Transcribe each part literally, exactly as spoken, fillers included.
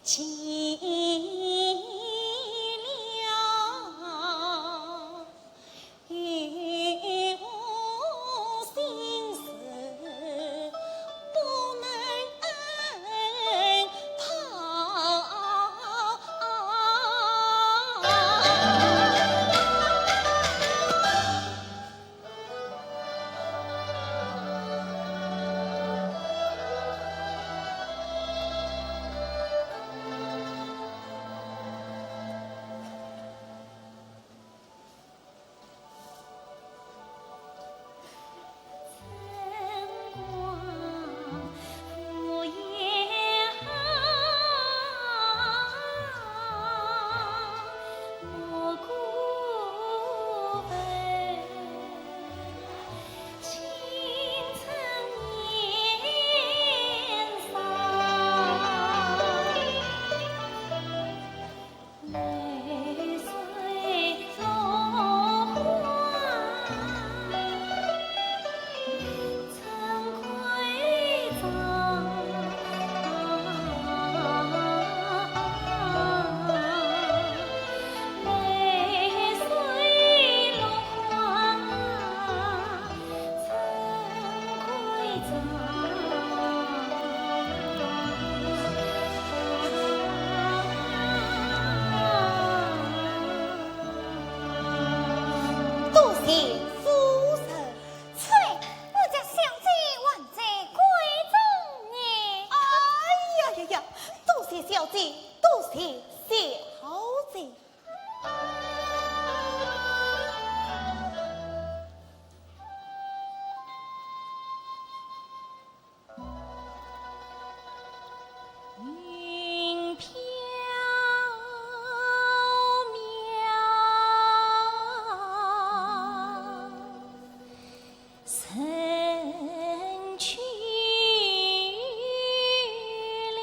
去了，有心事不能抛。多谢夫人。啐，我家小姐还在闺中呢。哎呀呀呀，多谢小姐，多谢小姐。云飘渺，人去了。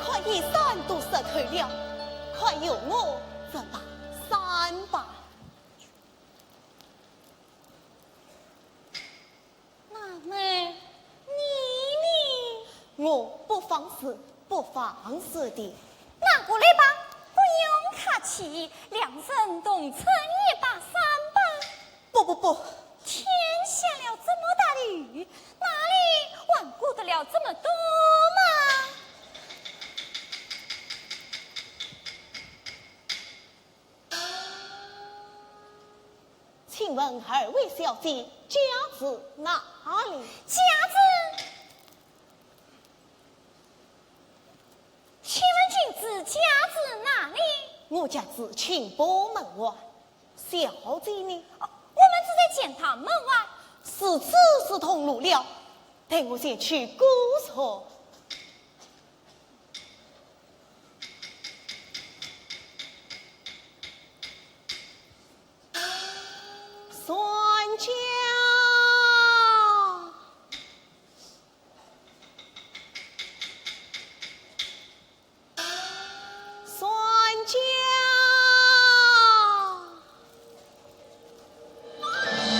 看衣衫都湿透了，快由我这把扇吧。那么你呢？我不妨事，不妨事的。那过来吧，不用客气，两人同撑一把伞吧。不不不，天下了这么大的雨，哪里还顾得了这么多嘛？请问二位小姐家住哪里？家住？请问君子家住哪里？我家住清波门外。 小姐呢？哦，我们住在钱塘门外。如此是同路了，待我前去告诉。算家。 算家。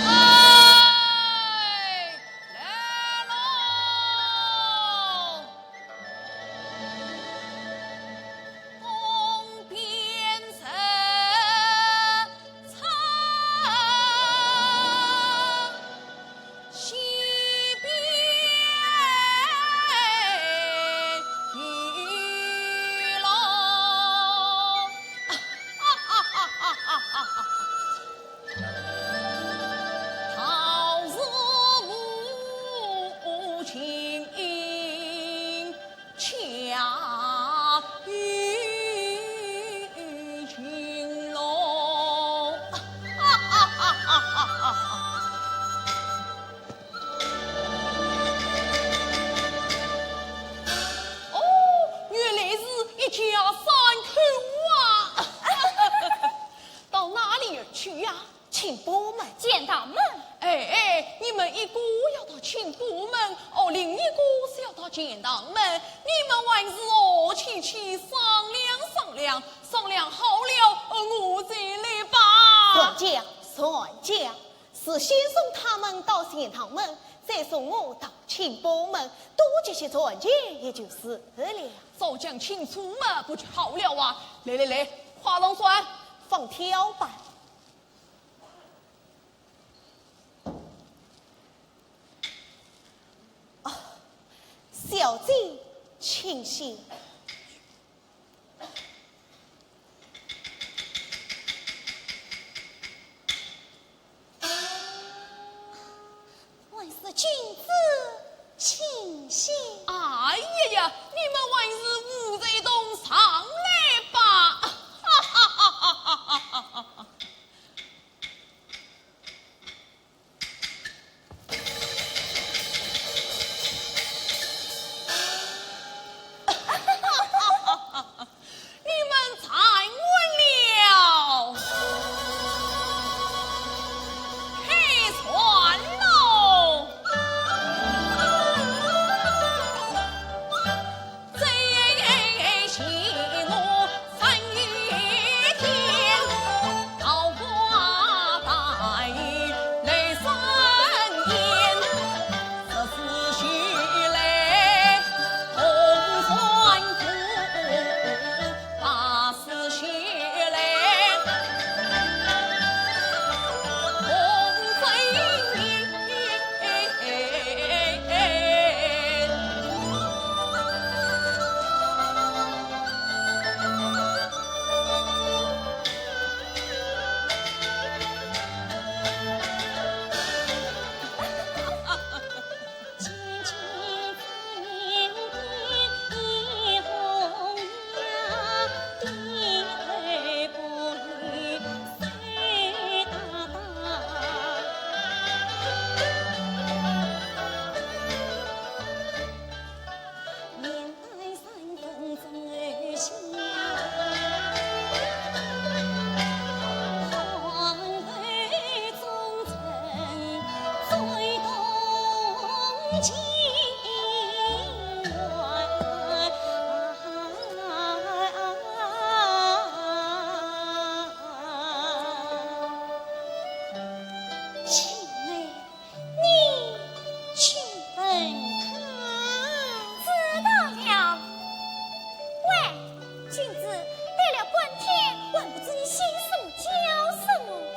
哎，来喽！东边人唱， 西边雨落。道是无情 恰与君郎。哦，原来是一家三口啊！到哪里而去呀？ 清波门。钱塘门。哎哎，你们一个要到清波门，哦，另一个是要到钱塘门，你们还是和气去商量商量，商量好了，呃，我再来吧。算家，算家，是先送他们到钱塘门，再送我到清波门，多给些船钱也就是了。早讲清楚嘛，不就好了啊？来来来，快上船，放挑吧。 哦，小姐，请歇。还是君子请歇。哎呀呀，你们还是扶着一同上来吧。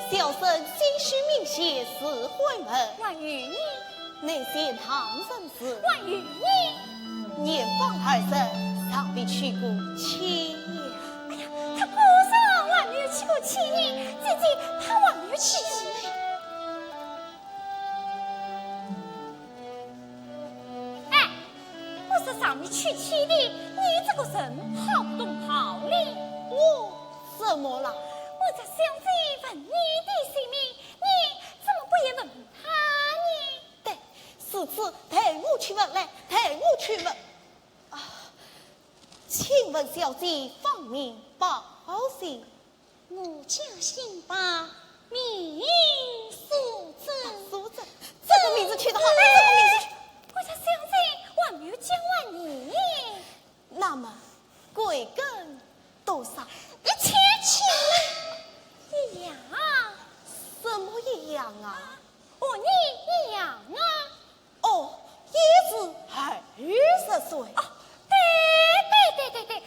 小生心系明贤是慧门，还有你，乃贤堂人士，还有你，年方二十，尚未娶过妻呀。哎呀，他果然还没有娶过妻呢，姐姐，他还没有娶妻。哎，我说尚未娶妻的，你这个人好不懂道理。我怎么了？我这小姐问你的姓名，你怎么不也问她呢？对，如此待我去问来，待我去问。啊，请问小姐芳名宝姓？我家姓白，名淑贞。淑贞，这个名字取得好，这个名字取……我家小姐还没有嫁完呢。那么，贵庚多少？一千七。一样。什么一样啊？和你一样啊。哦，也是二十岁。哦，对对对对对，